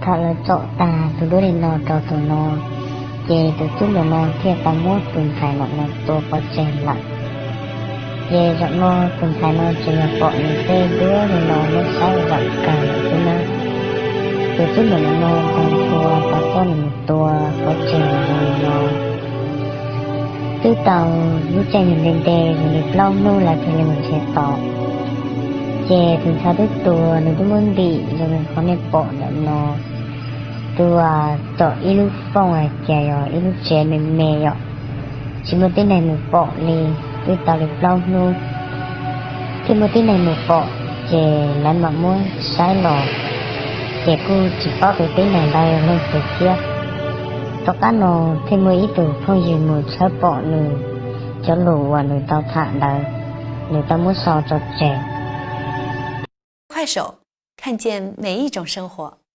Thaum lawv tsom tag tus duab li no rau tus no, ces tus tub ntawm no thiaj tau muab tus ntxhais no tua pov tseg lawm. Ces zaum no tus ntxhais no tsuas yog pom nws tej duab li no muab saib zaum kawg xwb na. Tus tub ntawm no tau tua, tau coj nws mus tua pov tseg li no. Twb tau lub caij nws nte nte li plaub hnub lawv thiaj li mus nrhiav tau. Ces tus ntxhais twb tuag, nws twb muab ntim zoo li qhov nej pom ntawm no. Tus uas tom ib lub fooj hais tias yog ib lub tsev me me yom, tsis muaj tib neeg mus pom li. Twb tau li plaub hnub thiaj muaj tib neeg mus pom, ces lawv mam muab saib los, ces kuj tsis paub tus tib neeg ntawd yog leej twg thiab. Tom qab no thiaj muaj ib tug phooj ywg mus tshawb pom nws cov lus uas nws tau tham ntawd, nws tau muab sau tso tseg. 快手，看见每一种生活。